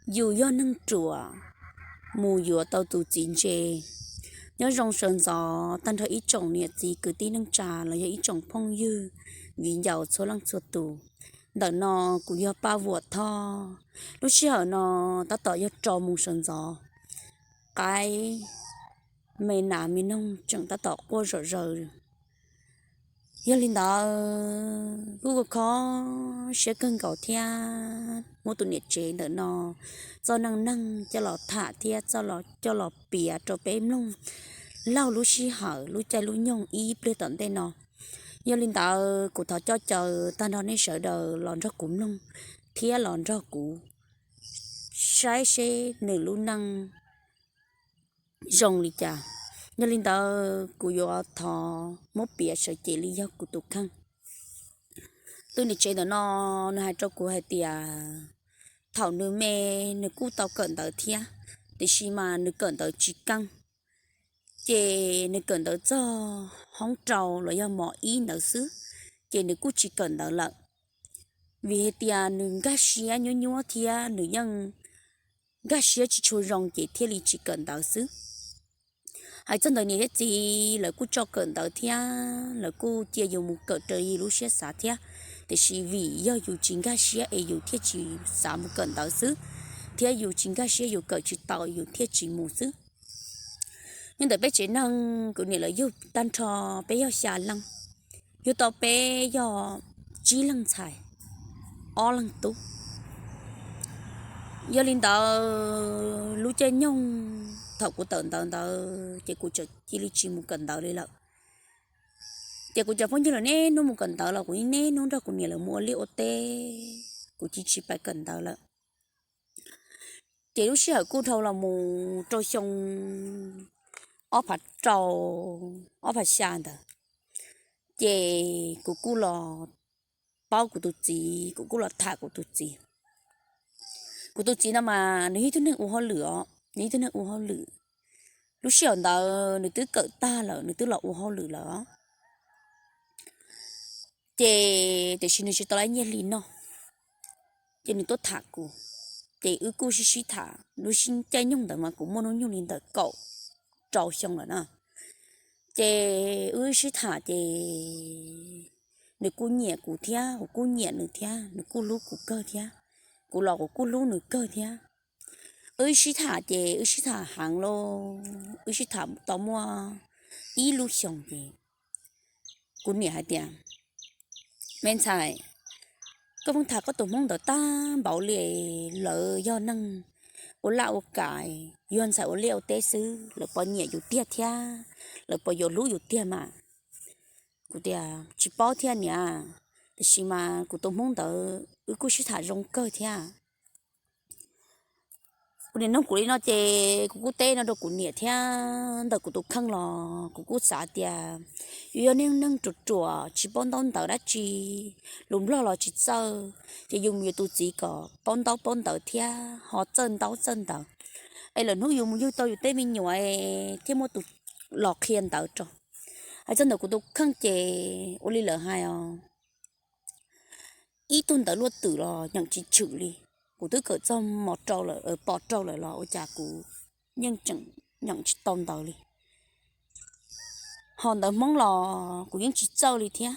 yus yog neeg ruam mus yuav tau tus txiv ntse. Nyob zoo sawv ntxov tag nrho ib tsoom niam txiv kwv tij neej tsa los yog ib tsoom phooj ywg viv ncaus txhua leej txhua tus. Ntawm no kuv yog Paj Vuam Thoj. Lub sij hawm no tab tom yog rau moos sawv ntxov, qaib me nas me noog tseem tab tom quaj zom zaws. Yog li ntawd kuj kho siab kawg nkaus thiab muab tus niam tsev ntawm no txoj neej neeg coj los tham thiab coj los piav rau peb mloog laug lub sij hawm lub caij lub nyoog ib pliag tom ntej no. Yog li ntawd kuv thov coj caw tag nrho nej sawv daws los nrog kuv mloog thiab los nrog kuv saib seb nws lub neej zoo li cas. Yog li ntawd kuv yuav thov muab piav sawv cev li yog kuv tus kheej. Tus niam tsev ntawm no nws hais rau kuv hais tias thaum nws me nws kuj tau kawm ntawv thiab, tiam sis mas nws kawm ntawv tsis keej, ces nws kawm ntawv txog hoob rau los yog mos ib ntawd xwb, ces nws kuj tsis kawm ntawv lawm. Vim hais tias nws nkag siab nyuab nyuab thiab nws yeej nkag siab tsis tshua zoo ces thiaj li tsis kawm ntawv xwb. Hais txog ntawm niam thiab txiv lawv kuj tso kawm ntawv thiab lawv kuj cia yus mus kawm raws li lub siab xav thiab, tiam sis vim yog yus tsis nkag siab es yus thiaj tsis xav mus kawm ntawv xwb, thiab yus tsis nkag siab yus kawm tsis tau yus thiaj tsis mus xwb. Nyob ntawm peb tsev neeg kuv niam lawv yug tag nrho peb yog xya leej, yug tau peb yog tsib leeg ntxhais, ob leeg tub. Yog li ntawd lub caij nyoog thaum kuv tawm ntawv ntawd ces kuv txawm cia li tsis mus kawm ntawv li lawm. Ces kuv cov phooj ywg lawm niaj hnub mus kawm ntawv los kuv niaj hnub nrog kuv niam lawv mus ua liaj ua teb, kuv cia tsis pais kawm ntawv lawm. Ces lub sij hawm kuj dhau los mus rau xyoo ob phav rau, ob phav xya ntawd, ces kuv kuj los paub kuv tus txiv, kuv kuj los tham kuv tus txiv. Kuv tus txiv no mas nws yog ib tug neeg ua hauj lwm os, nws yog ib tug neeg ua hauj lwm. Lub sij hawm ntawd nws twb kawm tag lawm nws twb los ua hauj lwm lawm. Ces tiam sis nws tsis tau lab nyiaj hli noj, ces nws tuaj tham kuv, ces wb kuj sib sib tham. Lub caij nyoog ntawd mas kuv muaj hnub nyoog li ntawm kaum rau xyoo lawm na. Ces wb sib tham ces nws kuj nyiam kuv thiab kuv kuj nyiam nws thiab, nws kuj hlub kuv kawg thiab, kuv los kuv kuj hlub nws kawg thiab. Wb sib tham ces wb sib tham heev lauj, wb sib tham tau muaj ib lub xyoos ces kuv niam hais tias, me ntxhais, koj pheej tham koj tus hmoob ntawd tag npaum li, lawv yog neeg ua laj ua kam, yog ntxhais ua liaj ua teb xwb, lawv puas nyiam yus tiag thiab lawv puas yuav hlub yus tiag mas? Kuv tias tsis paub thiab niam, tiam sis mas kuv tus hmoob ntawd wb kuj sib tham zoo kawg thiab. Kuv niam nug kuv li no ces kuv kuj teb no rau kuv niam thiab ntawm kuv tus kheej los kuv kuj xav tias yus yog neeg ruam ruam tsis paub ntaub ntawv dab tsi, lus Nplog los tsis txawj, ces yus mus yuav tus txiv kom paub ntaub paub ntawv thiab ho txawj ntaub txawj ntawv, es lawm hnub yus mus yug tau yus tej me nyuam thiaj muaj tus los qhia ntawv rau. Hais txog ntawm kuv tus kheej ces ua li lawv hais os, ib tug ntawv luaj twm los nyeem tsis tshwm li. Kuv twb kawm txog mos rau lawm, pos rau lawm los ua cas kuv yeej tseem nyeem tsis tau ntawv li. Ho ntawv Hmoob los kuv yeej tsis txawj li thiab.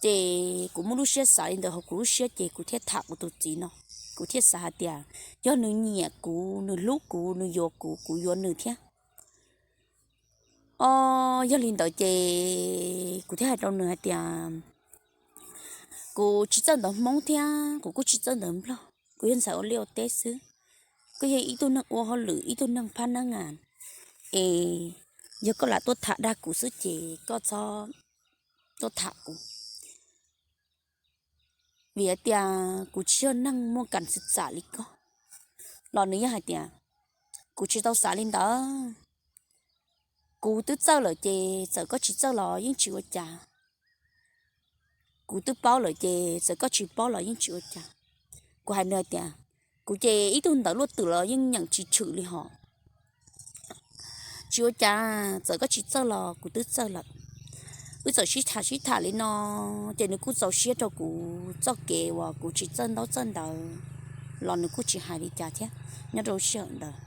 Ces kuv muaj lub siab xav li ntawd hauv kuv lub siab ces kuv thiaj tham kuv tus txiv no. Kuv thiaj xav hais tias yog nws nyiam kuv, nws hlub kuv, nws yuav kuv, kuv yuav nws thiab. O, yog li ntawd ces kuv thiaj hais rau nws hais tias kuv tsis txawj ntawv Hmoob thiab kuv kuj tsis txawj ntawv Nplog, kuv yog ntxhais ua liaj ua teb xwb. Koj yog ib tug neeg ua hauj lwm, ib tug neeg phab neeb a, es yog koj lam tuaj tham dag kuv xwb ces koj txhob tuaj tham kuv, vim hais tias kuv tsis yog neeg muaj kam xwm txam li koj. Los nws yeej hais tias kuv tsis tau xav li ntawd. Kuv twb txawj lawm ces txawm koj tsis txawj los yeej tsis ua cas. Kuv twb paub lawm ces txawm koj tsis paub los yeej tsis ua cas. Kuv hais nws hais tias kuv ces ib tug ntawv luaj twm los yeej nyeem tsis tshwm li hos. Tsis ua cas, txawm koj tsis txawj los kuv twb txawj lawm. Wb txawm sib tham sib tham li no, ces nws kuj txaus siab rau kuv txoj kev uas kuv tsis txawj ntaub txawj ntawv. los nws kuj tsis hais li cas thiab. Nyob rau sij hawm ntawd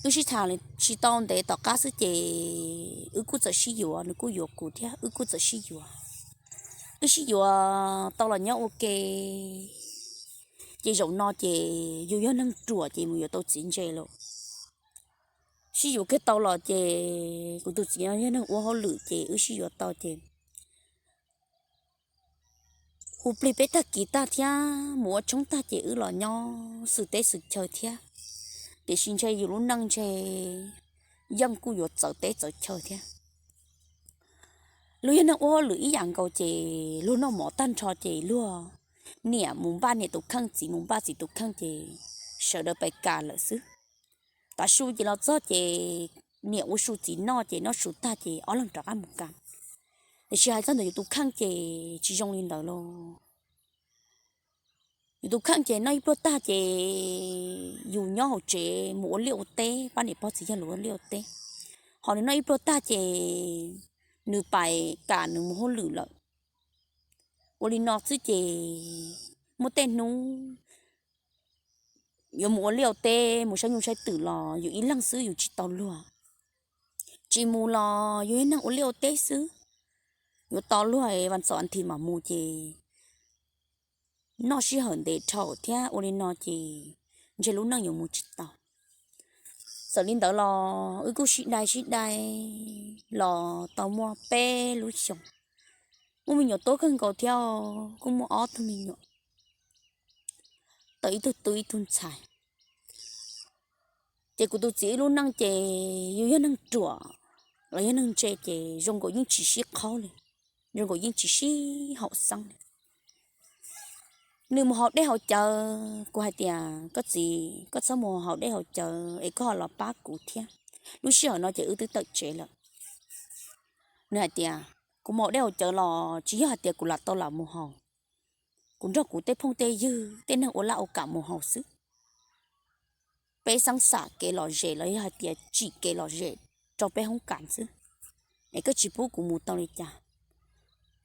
wb sib tham tsis tau ntev tom qab xwb ces wb kuj txawm sib yuav, nws kuj yuav kuv thiab wb kuj txawm sib yuav. Wb sib yuav tau los nyob ua ke ces zaum no ces yus yog neeg ruam ces mus yuav tau txiv ntse lawm. Sib yuav kiag tau los ces kuv tus txiv yog neeg ua hauj lwm ces wb sib yuav tau ces hu plig peb tag kis tag thiab mus ua tshoob tag ces wb los nyob xwm teb xwm chaw thiab. Tiam sis ntshe yus lub neej ntshe yeej kuj yuav txawv teb txawv chaw thiab. Luag yog neeg ua hauj lwm ib yam nkaus ces luag noj mov tag nrho ces luag niam mus npaj niam tus kheej, txiv mus npaj txiv tus kheej ces sawv daws pais kas lawm xwb. Tav su ces los txog ces niam ua su txiv noj ces noj su tag ces ob leeg rov qab mus kas. Tiam sis hais txog ntawm yus tus kheej ces tsis zoo li ntawd lauj. Yus tus kheej ces noj ib pluag tag ces yus nyob hauv tsev mus ua liaj ua teb pab niam pog txiv yawg lawv ua liaj ua teb, ho nws noj ib pluag tag ces nws pais kam nws mus hauj lwm lawm. Ua li no xwb ces muaj tej hnub yuav mus ua liaj ua teb mus saib nyuj saib twm los yus ib leeg xwb yus tsis tau luag. Tsis mus los yus ib leeg ua liaj ua teb xwb, yuav tos luag vas txom nthi mam mus ces noj sij hawm ntev dhau thiab ua li no ces ntshe lub neej yuav mus tsis tau. Txawm li ntawd los wb kuj sib dai sib dai los tau muaj peb lub xyoos. Muaj me nyuam tuab kawg nkaus thiab, kuj muaj ob tug me nyuam, tau ib tug tub ib tug ntxhais. Ces kuv tus txiv wb lub neej ces yus yog neeg ruam los yog neeg ntse ces zoo nkaus yeej tsis sib qhaub li, zoo nkaus yeej tsis sib haum xeeb li. Nws mus haus dej haus cawv, kuv hais tias koj txiv, koj txhob mus haus dej haus cawv es koj ho los pab kuv thiab. Lub sij hawm no ces wb twb tawm tsev lawm. Nws hais tias kuv mus haus dej haus cawv los tsis yog hais tias kuv lam tau lam mus haus, kuv nrog kuv tej phooj tej ywg tej neeg ua laj ua kam mus haus xwb. Peb xeeb xam kev lom zem los yog hais tias tsim kev lom zem rau peb hoob kas xwb, es koj tsis pub kuv mus tau li cas?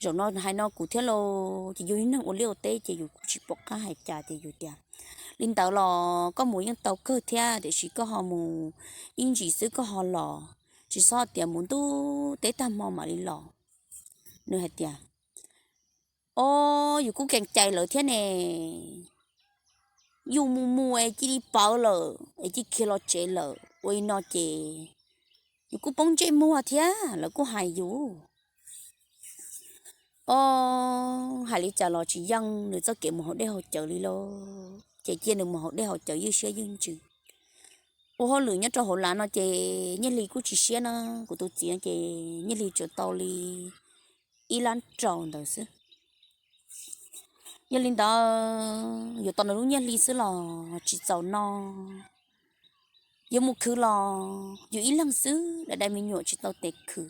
Zaum no hais no kuv thiab lauj, ces yus neeg ua liaj ua teb ces yus kuj tsis pom qab hais cas ces yus tias li ntawd los koj mus yeej tau kawg thiab, tiam sis koj ho mus ib ntsis xwb koj ho los, tsis txhob tias mus ntuj teb tag hmo mam li los. Nws hais tias, o, yus kuj kees cai lawv thiab ne, yus mus mus es cia li pawv lawm es cia li khiav los tsev lawm ua li no ces yus kuj poob ntsej muag thiab lawv kuj hais yus. O, hais li cas los tsis yeej nws txoj kev mus haus dej haus cawv li lauj, ces cia nws mus haus dej haus cawv ywj siab ywj ntsws. Ua hauj lwm nyob rau hauv lav no ces Nyiaj Hli kuj tsis siab na, kuv tus txiv ces Nyiaj Hli tsuas tau li ib lab rau ntawd xwb. Yog li ntawd yuav tos nws lub Nyiaj Hli xwb los tsis txaus no, yuav mus khwv los yus ib leeg xwb, dai dai me nyuam tsis tau tes khwv.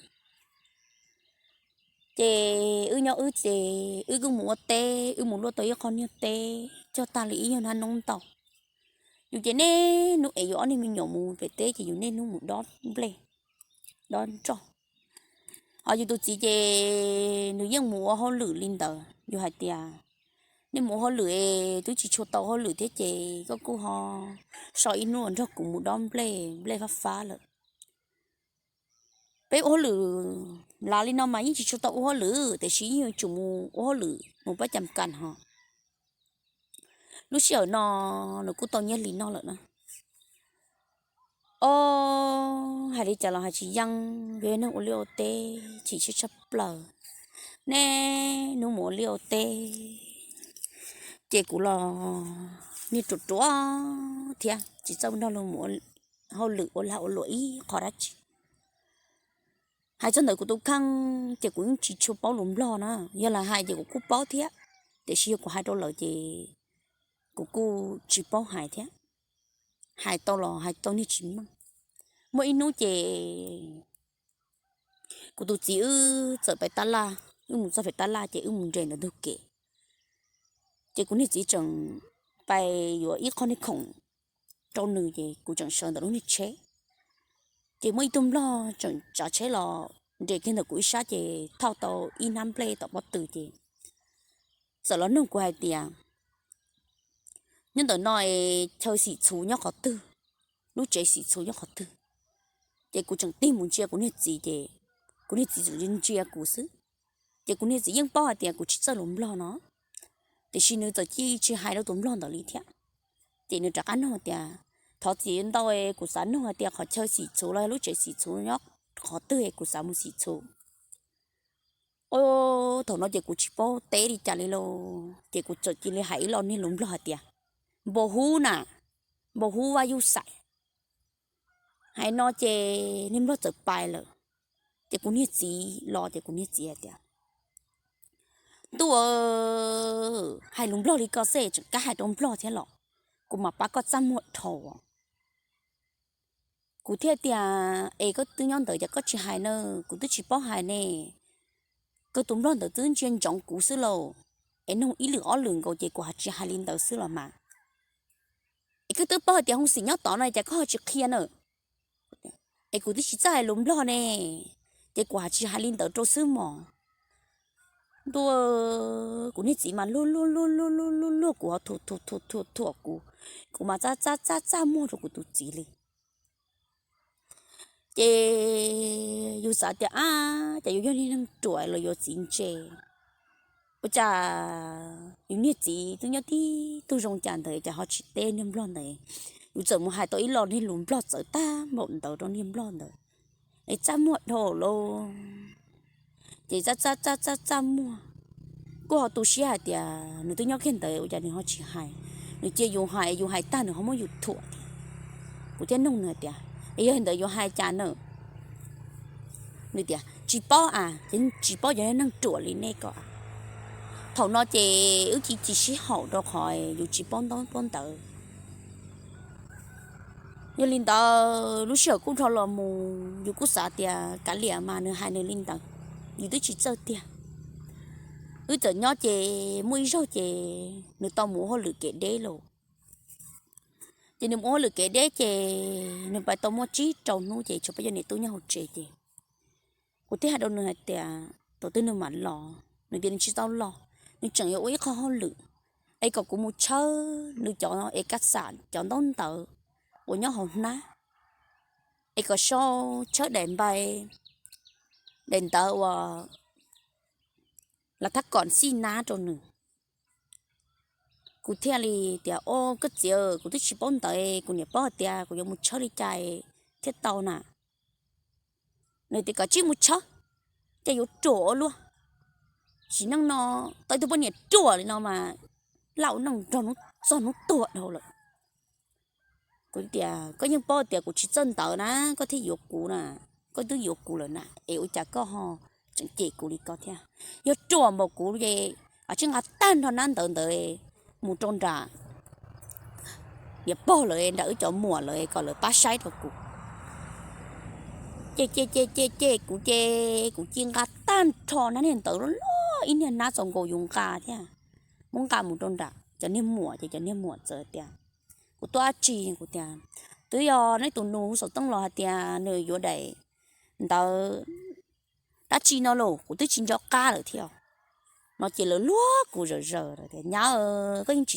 Ces wb nyob wb ces wb kuj mus ua teb, wb mus luaj tau ib qho niag teb cog tag li ib nyuag hnab noob ntau. Yus ces niaj hnub es yus ob niag me nyuam mus pem teb ces yus niaj hnub mus dob nplej dob nroj. Ho yus tus txiv ces nws yeej mus ua hauj lwm li ntawd, yus hais tias nej mus ua hauj lwm es twb tsis tshua tau hauj lwm thiab ces koj kuj ho so ib hnub nrog kuv mus dob nplej, nplej fab fab lawm. Peb ua hauj lwm lav li no mas yeej tsis tshua tau ua hauj lwm, tiam sis yeej yuav tsum mus ua hauj lwm mus pab cam kas ho. Lub sij hawm no nws kuj tau Nyiaj Hli noj lawm na. O, hais li cas los hais tsis yeej, yog neeg ua liaj ua teb chim siab tshaj plaws. Niaj hnub mus ua liaj ua teb ces kuv los niag ruam ruam thiab tsis txawj nrog luag mus hauj lwm ua lag ua luam ib qho dab tsi. Hais txog ntawm kuv tus kheej ces kuv yeej tsis tshua paub lus Nplog na, yog lawv hais ces kuv kuj paub thiab, tiam sis yog kuv hais rau lawv ces kuv kuj tsis paub hais thiab. Hais tau los hais tau niag tsis meej. Muaj ib hnub ces kuv tus txiv wb txawm pais tab laj, wb mus txog pem tab laj ces wb mus nres ntawm ntug kev. Ces kuv niag txiv tseem pais yuav ib qho niag khoom rau nws ces kuv tseem sawv ntawm lub niag tsheb. Ces muaj ib tug Nplog tseem tsav tsheb los nres kiag ntawm kuv ib sab ces thauj tau ib hnab nplej tom pob tw ces txawm los nug kuv hais tias, nyob ntawm no es chaw xim txhuv nyob qhov twg, lub tsev xim txhuv nyob qhov twg. Ces kuv tseem tig mus ntsia kuv niag txiv ces kuv niag txiv tseem ntsia kuv xwb. Ces kuv niag txiv yeej paub hais tias kuv tsis txawj lus Nplog no, tiam sis nws txawm cia tsis hais rau tus Nplog ntawd li thiab. Ces nws rov qab nug tias, thov txim ntau, kuv xav nug hais tias qhov chaw xim txhuv los lub tsev xim txhuv nyob qhov twg, kuv xav mus xim txhuv. Thaum no ces kuv tsis paub teb li cas li lauj, ces kuv txawm cia li hais ib lo niag lus Nplog hais tias, npau hub na, npau hub vaj yuj xais. Hais no ces niag Nplog txawm pais lawm. Ces kuv niag txiv los ces kuv niag txiv hais tias, ntuj, hais lus Nplog li ko xwb tseem kab hais rau Nplog thiab los, kuv mam pab koj txaj muag dhau. Kuv thiaj tias, es koj twb nyob ntawd ces koj tsis hais na, kuv twb tsis paub hais ne. Koj tus Nplog ntawd twb ntsia ntsoov kuv xwb lauj, es nug ib lwm ob lwm nkaus ces kuv hais tsis hais li ntawd xwb los mas. Es koj twb paub hais tias hoo xim nyob tod no ces koj ho tsis qhia na. Es kuv twb tsis txawj hais lus Nplog ne, ces kuv hais tsis hais li ntawd rau xwb mog. Ntuj, kuv niag txiv mas luag luag luag luag luag luag luag kuv ho thuam thuam thuam thuam kuv, kuv mas txaj txaj txaj txaj muag rau kuv tus txiv li. Ces yus xav tias, ab, cas yus yog niag neeg ruam los yuav txiv ntse. Ua cas yus niag txiv twb nyob tib tug zoo cas ntawd cas ho tsis teb niag Nplog ntawd, yus txawm mus hais tau ib lo niag lus Nplog txawv tag npaum ntawd rau niag Nplog ntawd, es txaj muag dhau lauj. Ces txaj txaj txaj txaj txaj muag, kuj ho tu siab hais tias nws twb nyob kiag ntawd ua cas nws ho tsis hais, nws cia yus hais, yus hais tag nws ho muab yus thuam thiab. Kuv thiaj nug nws hais tias, es yog li ntawd yuav hais cas na? Nws tias tsis paub a, ces tsis paub cov neeg ruam li nej ko. Thaum no ces wb cia li sib haum rau qhov yus tsis paub ntaub paub ntawv. Yog li ntawd lub sij hawm kuj dhau los mus yus kuj xav tias kav liam mas nws hais nws li ntawd, yus twb tsis txawj tiag. Wb txawm nyob ces muaj ib zaug ces nws tau mus ua hauj lwm kev deb lauj. Ces nws mus ua hauj lwm kev deb ces nws pais tau muaj tsib rau hnub ces tshuav peb cov niam tub nyob hauv tsev ces kuv thiaj hais rau nws hais tias thaum twg nws mam los, nws tias nws tsis tau los, nws tseem yuav ua ib qho hauj lwm, es kom kuv mus tshawb nws cov es kas xam cov ntaub ntawv uas nyob hauv hnab, es kom sau tshawb daim npai, daim ntawv uas lav thab kom xij nab rau nws. Kuv thiaj li tias, o, koj txiv, kuv twb tsis paub ntawd, kuv niam paub hais tias kuv yuav mus tshawb li cas thiaj tau na. Nws tias kom tsij mus tshawb, ces yuav ruam ua luaj. Sim neej no tau ib tug poj niam ruam li no mas laj ua neej nrog hnub txog hnub tuag dhau lawm. Kuv tias koj yeej paub tias kuv tsis txawj ntawv na, koj thiaj yuav kuv na, koj twb yuav kuv lawm na, es ua cas koj ho tseem cem kuv li ko thiab? Yog ruam npaum kuv ces tsij nqa tag nrho nab ntawv ntawd mus rau nram niam pog lawv, nram wb cov muam lawv kom lawv pab saib rau kuv. Ces ces ces ces kuv ces kuv cia nqa tag nrho nab niag ntawv loj loj ib niag nab txaus nkaus yus nqa thiab, muab nqa mus rau nram cov niag muam ces cov niag muam txawm tias, kuv tuaj dab tsi? Kuv tias, twb yog neb tus nus hu xov tooj los hais tias nws yuav daim ntawv dab tsi no los kuv twb tsis nco qab lawm thiab. No ces lawv luag kuv zawm zaws tias, nyab, koj yeej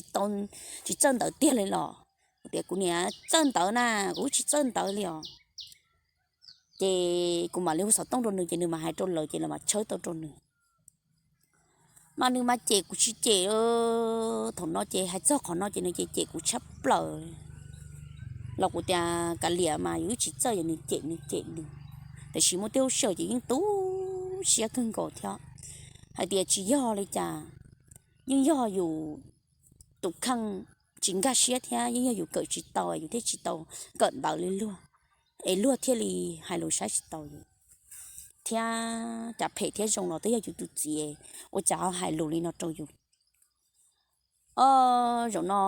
tsis txawj ntawv tiag li los? Kuv tias kuv niam txawj ntawv na, kuv tsis txawj ntawv li os. Ces kuv mam li hu xov tooj rau nws ces nws mam hais rau lawv ces lawv mam tshawb tau rau nws. Mas nws mas cem kuv tsis cem, thaum no ces hais txog qhov no ces nws ces cem kuv tshaj plaws. Los kuv tias kav liam mas yus twb tsis txawj, yog nws cem nws cem nws, tiam sis muaj tej lub sij hawm ces yeej tu siab kawg nkaus thiab, hais tias tsis yog li cas, yeej yog yus tus kheej tsis nkag siab thiab yeej yog yus kawm tsis tau, yus thiaj tsis tau kawm ntawv li luag, es luag thiaj li hais lus saib tsis taus yus. Thiab cas phem thiab zoo los twb yog yus tus txiv, ua cas ho hais lus li no rau yus? O, zaum no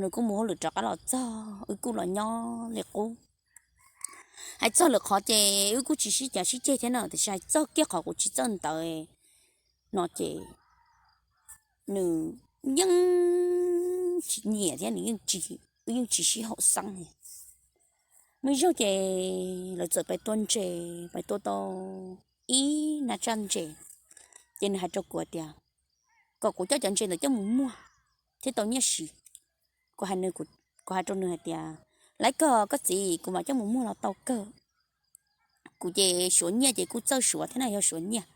nws kuj mus hauj lwm rov qab los txog, wb kuj los nyob li qub. Hais txog lawm qhov ces wb kuj tsis sib cav sib ceg thiab no, tiam sis hais txog kiag qhov kuv tsis txawj ntawv no ces nws yeej tsis nyiam thiab nws yeej tsis, wb yeej tsis sib haum xeeb li. Muaj ib zaug ces lawv txawm pais tua ntses, pais tua tau ib nab tsaj ntses, ces nws hais rau kuv tias kom kuv coj cov ntses ntawd coj mus muag thiab tau nyiaj siv. Kuv hais rau nws hais tias, Laiv kawg koj txiv, kuv mam coj mus muag los tau kawg. Kuv ces suav nyiaj ces kuj txawj suav thiab na, yog suav nyiaj.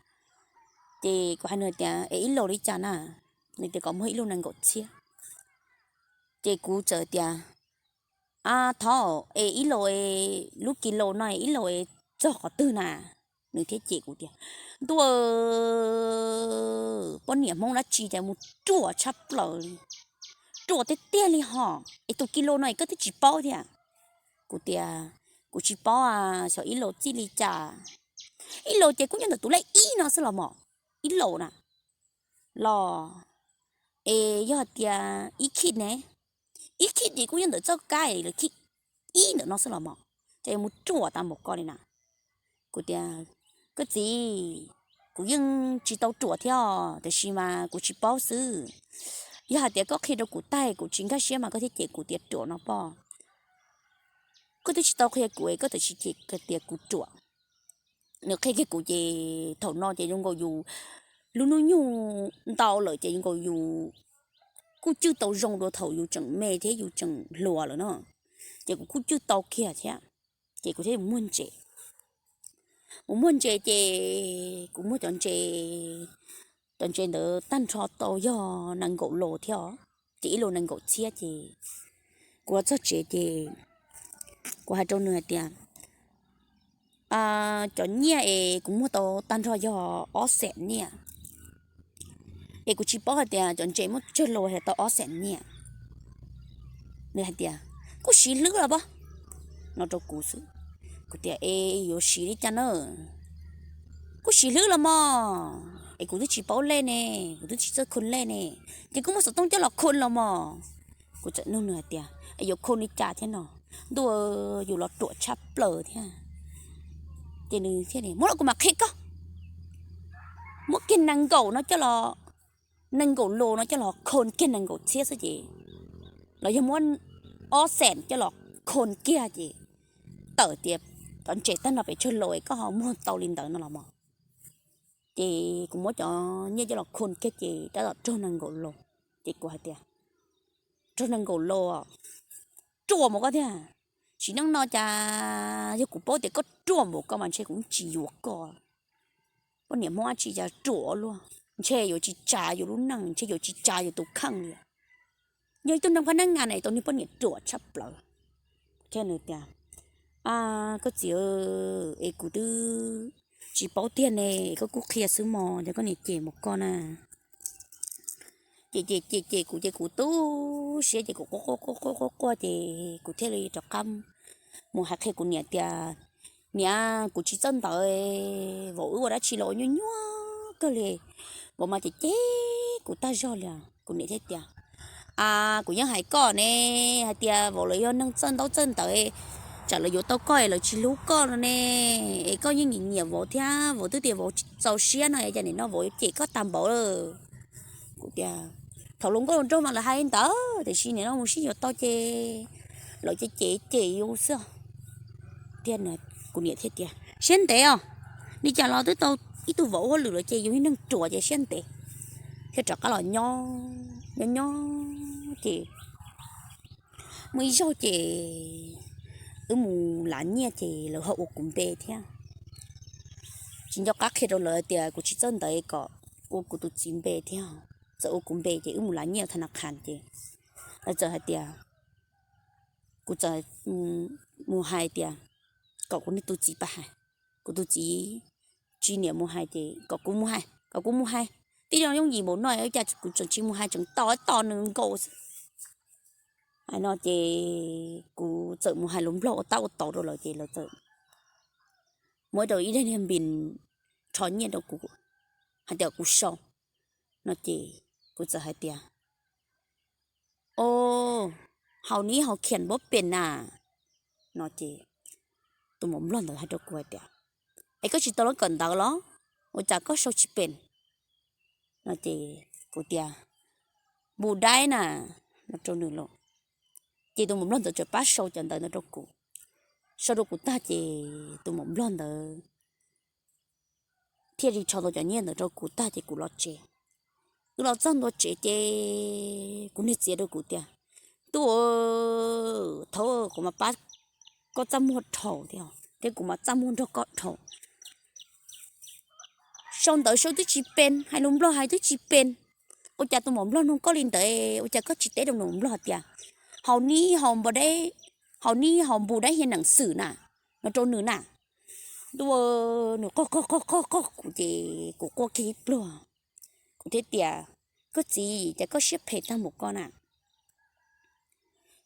Ces kuv hais nws tias, Es ib los li cas na? Nws tias kom muag ib los nees nkaum txhiab. Ces kuv txawm tias, Thov es ib los, lub kis los no ib los txog qhov twg na? Nws thiaj cem kuv tias, Ntuj, poj niam Hmoob dab tsi cas mus ruam tshaj plaws li, ruam tiag tiag li hos, es tus kis los no es koj twb tsis paub thiab? Kuv tias, Kuv tsis paub, xyov ib los txij li cas. Ib los ces kuj nyob ntawm tus lej ib no xwb los mas, ib los na, los es yog hais tias ib khij ne, ib khij ces kuj nyob ntawm txoj kab lawv khij ib ntawm no xwb los mas, ces mus ruam tas npaum ko li na. Kuv tias, Koj txiv, kuv yeej tsis tau ruam thiab, tiam sis mas kuv tsis paub xwb. Yog hais tias koj qhia rau kuv tag kuv tsis nkag siab mas koj thiaj cem kuv tias ruam no pob. Koj twb tsis tau qhia kuv es koj txawm sis cem tias kuv ruam. Nws qhia kiag kuv ces thaum no ces zoo nkaus yus lub hnub nyoog ntau lawm ces zoo nkaus yus kuj cwj tau zoo dua thaum yus tseem me thiab yus tseem hluas lawm no, ces kuv kuj cwj tau kiag thiab. Ces kuv thiaj mus muag ntses. Mus muag ntses ces kuv muag cov ntses, cov ntses ntawd tag nrho tau yog nees nkaum los thiab os, ces ib los nees nkaum txhiab ces kuv los txog tsev ces kuv hais rau nws hais tias, Cov nyiaj es kuv muag tau tag nrho yog ob xees nyiaj, es kuv tsis paub hais tias cov ntses muab tsawg los hais tau ob xees nyiaj. Nws hais tias, Kuj siv hlwb los pob, no rau kuv xwb. Kuv tias, Es yuav siv li cas na? Kuj siv hlwb los mog, es kuv twb tsis paub lej ne, kuv twb tsis txawj khon lej ne, ces kuj muab xov tooj coj los khon los mog. Kuv txawm nug nws hais tias, Yuav khon li cas thiab no? Ntuj, yus los ruam tshaj plaws thiab. Ces nws thiaj, Muab los kuv mam qhia koj. Muab kiag nees nkaum no coj los, nees nkaum los no coj los khon kiag nees nkaum txhiab xwb ces, los yog muab ob xees coj los khon kiag ces tawm tias cov ntses tag nrho pes tsawg los es koj ho muag tau li ntawd no los mas. Ces kuv muab cov nyiaj coj los khon kiag ces tab tom raug nees nkaum los. Ces kuv hais tias, Raug nees nkaum los, ruam npaum koj thiab. Sim neej no cas yog kuv paub tias koj ruam npaum koj mas ntshe kuv tsis yuav koj. Poj niam Hmoob dab tsi cas ruam luaj, ntshe yuav tsis tsav yus lub neej, ntshe yuav tsis tsav yus tus kheej li. Yog ib tug neeg pha nab nga na tau niag poj niam ruam tshaj plaws. Thiab nws tias, Koj txiv, es kuv twb tsis paub tiag ne, koj kuj qhia xwb mog, ces koj niam cem mus koj na. Ces ces ces ces kuv ces kuv tu siab ces kuv quaj quaj quaj quaj quaj ces kuv thiaj li rov qab mus hais qhia kuv niam tias, Niam, kuv tsis txawj ntawv, vauv wb ua dab tsi los ua nyuaj nyuaj kawg li, vauv mas cem cem kuv tag zog li. Kuv niam thiaj tias, A, kuv yeej hais koj ne, hais tias vauv lawv yog neeg txawj ntaub txawj ntawv, tsam lawv yuav tau koj es lawv tsis hlub koj no ne, es koj yeej nyiam nyiam vauv thiab, vauv twb tias vauv txaus siab no es cas nim no vauv yuav cem koj tag npaum lawm. Kuv tias, Thaum hluas nkauj hluas nraug mas lawv hais li ntawd, tiam sis nim no mus sib yuav tau ces lawv cem cem cem yus xwb. Thiab kuv niam thiaj tias, Siab ntev os, li cas los twb tau ib tug vauv ua hauj lwm lawm ces yus ib neeg ruam ces siab ntev. Thiaj rov qab los nyob nyob nyob ces muaj ib zaug ces wb mus lav nyiaj ces lawv ho ua kuv npe thiab. Tsis nco qab qhia rau lawv tias kuv tsis txawj ntawv kom ua kuv tus txiv npe thiab. Txawm ua kuv npe ces wb mus lav nyiaj thas nas qhas ces lawv txawm hais tias, kuv txawm mus hais tias kom kuv niag tus txiv pab hais. Kuv tus txiv tsis nyiam mus hais ces kom kuv mus hais, kom kuv mus hais. Twb yog yooj yim npaum no cas kuv tseem tsis mus hais, tseem tos tos nws nkaus xwb. Hais no ces kuv txawm mus hais lus Nplog ua tab ua tau rau lawv ces lawv txawm muab rau ib daig niag npis rho nyiaj rau kuv hais tias kuv sau no ces kuv txawm hais tias, O, hau ni hau khian npab pes na no ces tus maum Nplog ntawd hais rau kuv hais tias, Es koj tsis tau lub kawm ntawv los? Ua cas koj sau tsis pes? No ces kuv tias, Npu daib na, no rau nws los. Ces tus maum Nplog ntawd txawm pab sau cov ntawv ntawd rau kuv. Sau rau kuv tag ces tus maum Nplog ntawd thiaj li rho tau cov nyiaj ntawd rau kuv tag ces kuv los tsev. Wb los txog ntua tsev ces kuv niag txiv rau kuv tias, Tub, thaum kuv mas pab koj txaj muag dhau thiab, thiab kuv mas txaj muag nrog koj dhau. Sau ntawv sau twb tsis pem, hais lus Nplog hais twb tsis pem. Ua cas tus maum Nplog nug koj li ntawd, ua cas koj tsis teb rau maum Nplog tias haus nib haus npau dab, haus nib haus npu dab hia neem xwm na, no rau nws na. Ntuj, nws qog qog qog qog qog kuv ces kuv quaj kiag ib pluag. Kuv thiaj tias, koj txiv, cas koj siab phem tag npaum ko na.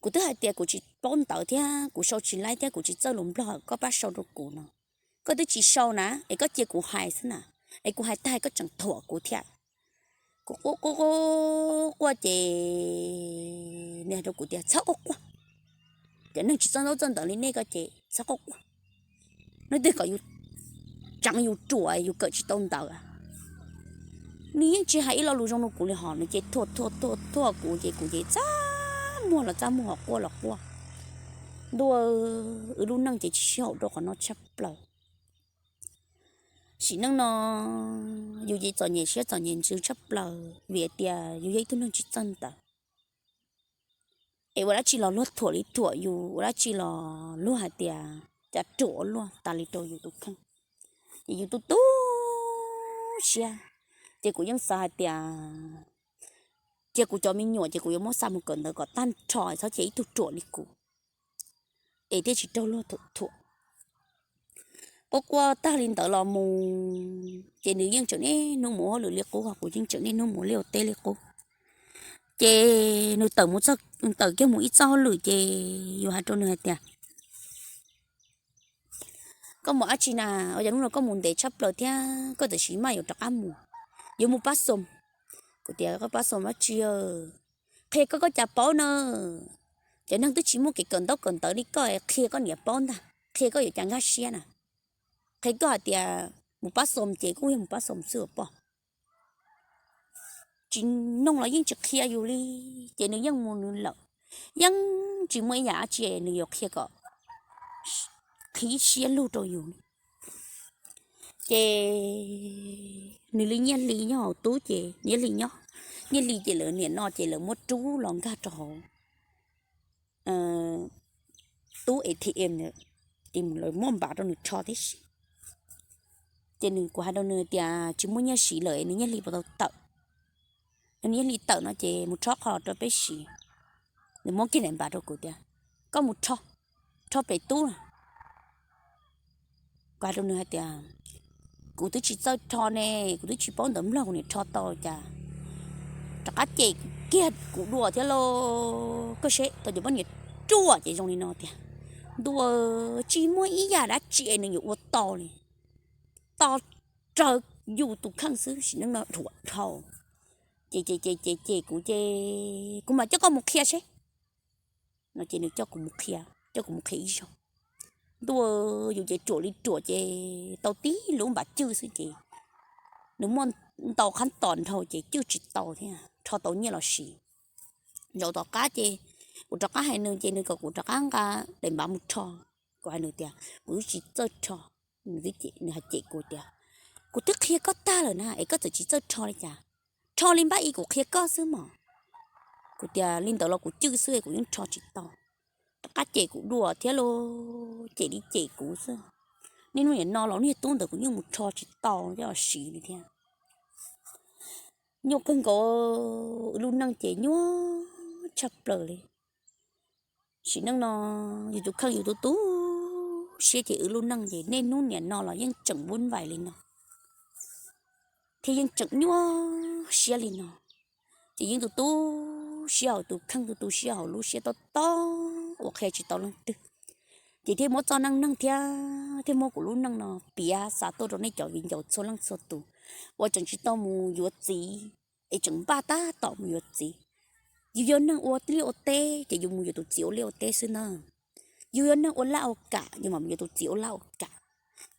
Kuv twb hais tias kuv tsis paub ntawv thiab kuv sau tsis laib thiab kuv tsis txawj lus Nplog, koj pab sau rau kuv no. Koj twb tsis sau na, es koj cia kuv hais xwb na, es kuv hais tag koj tseem thuam kuv thiab. Kuv quaj quaj quaj quaj ces nws hais rau kuv tias txhob quaj quaj, cov neeg tsis txawj ntaub txawj ntawv li nej ko ces txhob quaj quaj. Leej twg kom yus tseev yus ruam yus kawm tsis tau ntawv. Nws yeej tsis hais ib lo lus zoo rau kuv li hos, nws ces thuam thuam thuam thuam kuv ces kuv ces txaj muag los txaj muag, hos quaj los quaj. Ntuj, wb lub neej ces tsis sib haum rau qhov no tshaj plaws. Sim neej no yus ces txom nyem siab txom nyem ntsws tshaj plaws vim hais tias yus yog ib tug neeg tsis txawj ntawv. Es ua dab tsi los luag thuam li thuam yus, ua dab tsi los luag hais tias cas ruam ua luaj tas li rau yus tus kheej. Ces yus tu tu siab, ces kuv yeej xav hais tias cia kuv cov me nyuam ces kuv yuav muab xa mus kawm ntawv kom tag nrho txhob cia ib tug ruam li kuv, es thiaj tsis raug luag thuam thuam. Quaj quaj tag li ntawd los mus ces nws yeej tseem niaj hnub mus ua hauj lwm li qub, kuv yeej tseem niaj hnub mus ua liaj ua teb li qub. Ces nws tawm mus txog, tawm kiag mus ib txoj hauj lwm ces yus hais rau nws hais tias koj mus dab tsi na, ua cas hnub no koj mus ntev tshaj plaws thiab koj tam sim maj yuav rov qab mus, yuav mus pab xoo. Kuv tias koj pab xoo dab tsi, qhia koj koj cas paub na. Cov neeg twb tsis muaj kev kawm ntaub kawm ntawv li koj qhia koj niam paub ntag, qhia koj yuav cas nkag siab na. Qhia koj hais tias mus pab xoo ces kuj yog mus pab xoo xwb as poj. Tsis noog los yeej tsis qhia yus li, ces nws yeej mus nws lawm, yeej tsis muaj ib yam dab tsi nws yuav qhia kom qhib siab lug rau yus. Ces nws li Nyiaj Hli nyob hauv tub ces Nyiaj Hli nyob, Nyiaj Hli ces lawv niam no ces lawv muab rub los nkag rau hauv tub A T M, ces lawv muab npav rau nws rho tib si. Ces nws, kuv hais rau nws tias tsis muaj nyiaj siv lawm nws Nyiaj Hli puas tau tawm. Nws Nyiaj Hli tawm no ces mus rho qhov los rau peb siv. Nws muab kiag daim npav rau kuv tias koj mus rho, rho pem tub na. Kuv hais rau nws hais tias kuv twb tsis txawj rho ne, kuv twb tsis paub ntawv Nplog kuv niam rho tau cas. Rov qab cem kiag kuv dua thiab lauj, koj seb tau cov poj niam ruam ces zoo li no tiag. Ntuj, tsis muaj ib yam dab tsi nws yuav ua tau li, to raws yus tus kheej xwb, sim neej no ruam dhau. Ces ces ces ces ces kuv ces kuv mam coj koj mus qhia seb no ces nws coj kuv mus qhia, coj kuv mus qhia ib zaug. Ntuj, yus ces ruam li ruam ces tau tib lub npav cwj xwb ces nws muaj ntau qhab tos nrhau ces cwj tsis tau thiab rho tau nyiaj los siv. Zaum tom qab ces kuv rov qab hais nws ces nws kom kuv rov qab nqa daim npav mus rho. Kuv hais nws tias kuv twb tsis txawj rho. Nws hais cem kuv tias kuv twb qhia koj tag lawm na es koj txawm tsis txawj rho li cas? Rho li npab i kuv qhia koj xwb mog. Kuv tias li ntawd los kuv cwj xwb kuv yeej rho tsis tau. Rov qab cem kuv dua thiab lauj, cem li cem kuv xwb. Niaj hnub niam no los niag tub ntawd kuv yeej mus rho tsis tau coj los siv li thiab. Nyuaj kawg nkaus, wb lub neej ces nyuaj tshaj plaws li. Sim neej no yus tus kheej yus tu tu siab ces wb lub neej ces niaj hnub niam no los yeej tseem vuj vais li no thiab yeej tseem nyuaj siab li no. Ces yeej tu tu siab hauv tus kheej, tu tu siab hauv lub siab tob tob uas qhia tsis tau leej twg. Ces thiaj muab txoj neej neeg thiab thiaj muab kuv lub neej no piav xa tuaj rau nej cov viv ncaus txhua leej txhua tus uas tseem tsis tau mus yuav txiv es tseem npaj tab tom mus yuav txiv. Yus yog neeg ua liaj ua teb ces yus mus yuav tus txiv ua liaj ua teb xwb ntag. Yus yog neeg ua laj ua kam yus mam mus yuav tus txiv ua laj ua kam.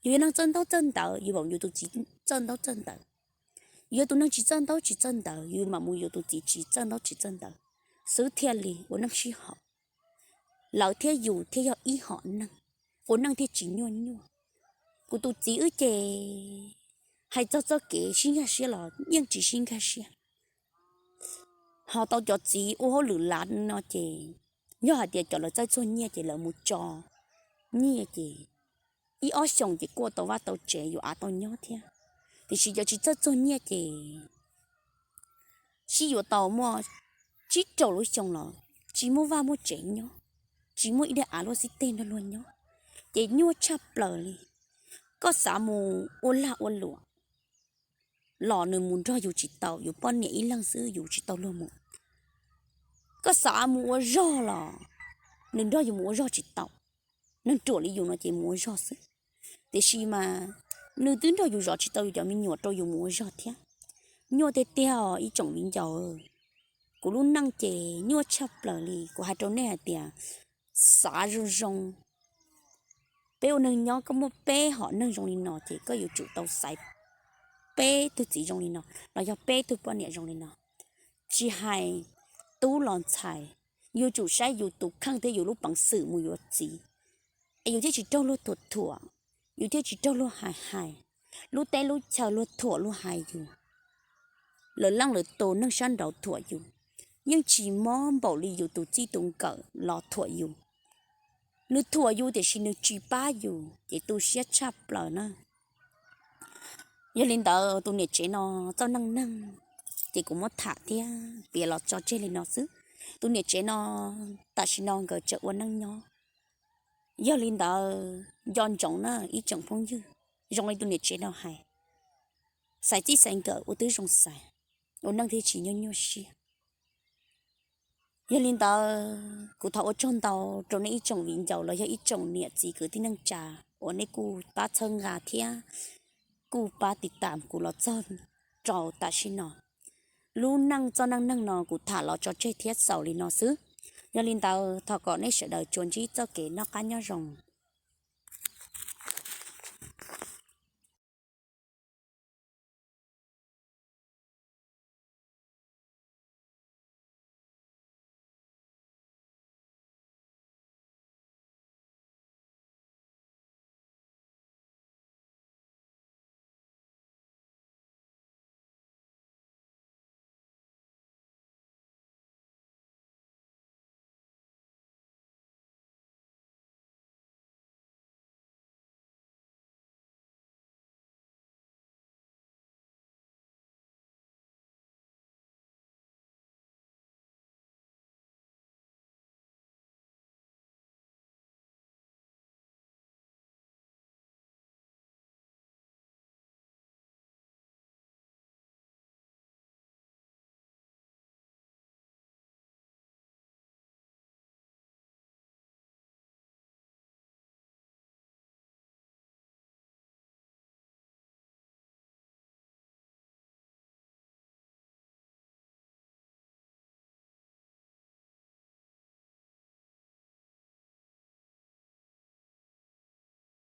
Yus yog neeg txawj ntaub txawj ntawv yus mam mus yuav tus txiv txawj ntaub txawj ntawv. Yus yog tus neeg tsis txawj ntaub tsis txawj ntawv yus mam mus yuav tus txiv tsis txawj ntaub tsis txawj ntawv xwb thiaj li ua neej sib haum. Lawv thiab yus thiaj yog ib hom neeg, ua neej thiaj tsis nyuaj nyuaj. Kuv tus txiv wb ces hais txog txoj kev sib nkag siab los yeej tsis sib nkag siab. Ho tau cov txiv ua hauj lwm lav no ces yog hais tias cov lawv txawj txuag nyiaj ces lawv mus tso nyiaj ces ib ob xyoos ces kuaj tau vaj tau tsev yuav av tau nyob thiab. Tiam sis cov tsis txawj txuag nyiaj ces sib yuav tau muaj tsib rau lub xyoo los tsis muaj vaj muaj tsev nyob, tsis muaj ib daim av luaj xib teg nrog luag nyob, ces nyuaj tshaj plaws li. Koj xav mus ua lag ua luam los nws mus nrog yus tsis tau, yus poj niam ib leeg xwb yus tsis tau luag mus. Koj xav mus ua zog los nws nrog yus mus ua zog tsis tau, neeg ruam li yus no ces mus ua zog xwb. Tiam sis mas nws twb nrog yus zov tsis tau yus cov me nyuam rau yus mus ua zog thiab. Nyuaj tiag tiag os ib tsoom viv ncaus. Kuv lub neej ces nyuaj tshaj plaws li, kuv hais rau nej hais tias xav zoo zoo, peb ua neeg nyob koj muaj peb hom neeg zoo li no ces koj yuav tsum tau xaiv peb tug txiv zoo li no los yog peb tug poj niam zoo li no. Tsis hais tub los ntxhais, yuav tsum saib yus tus kheej thiab yus lub peev xwm mus yuav txiv, es yus thiaj tsis raug luag thuam thuam, yus thiaj tsis raug luag hais hais, lub teb lub chaw luag thuam luag hais yus, lawv leej lawv tus neeg sab nraud thuam yus, yeej tsis mob npaum li yus tus txij tus nkawm los thuam yus. Nws thuam yus tiam sis nws tsis pab yus ces tu siab tshaj plaws na. Yog li ntawd tus niam tsev no txoj neej neeg ces kuv muab tham thiab piav los tso tseg li no xwb. Tus niam tsev no tam sim no nkawd tseem ua neej nyob. Yog li ntawd nco ntsoov na ib tsoom phooj ywg, zoo li tus niam tsev no hais, xaiv txij xaiv nkawm ua tib zoo xaiv, ua neej thiaj tsis nyuaj nyuaj siab. Yog li ntawd kuv thov ua tsaug ntau rau nej ib tsoom viv ncaus los yog ib tsoom niam txiv kwv tij neej tsa uas nej kuj pab txhawb nqa thiab kuj pab tiv tam kuv los txog rau tam sim no. Lub neej txoj neej neeg no kuv tham los tso tseg thiab xaus li no xwb. Yog li ntawd thov kom nej sawv daws tsuas ntsib txoj kev noj qab nyob zoo.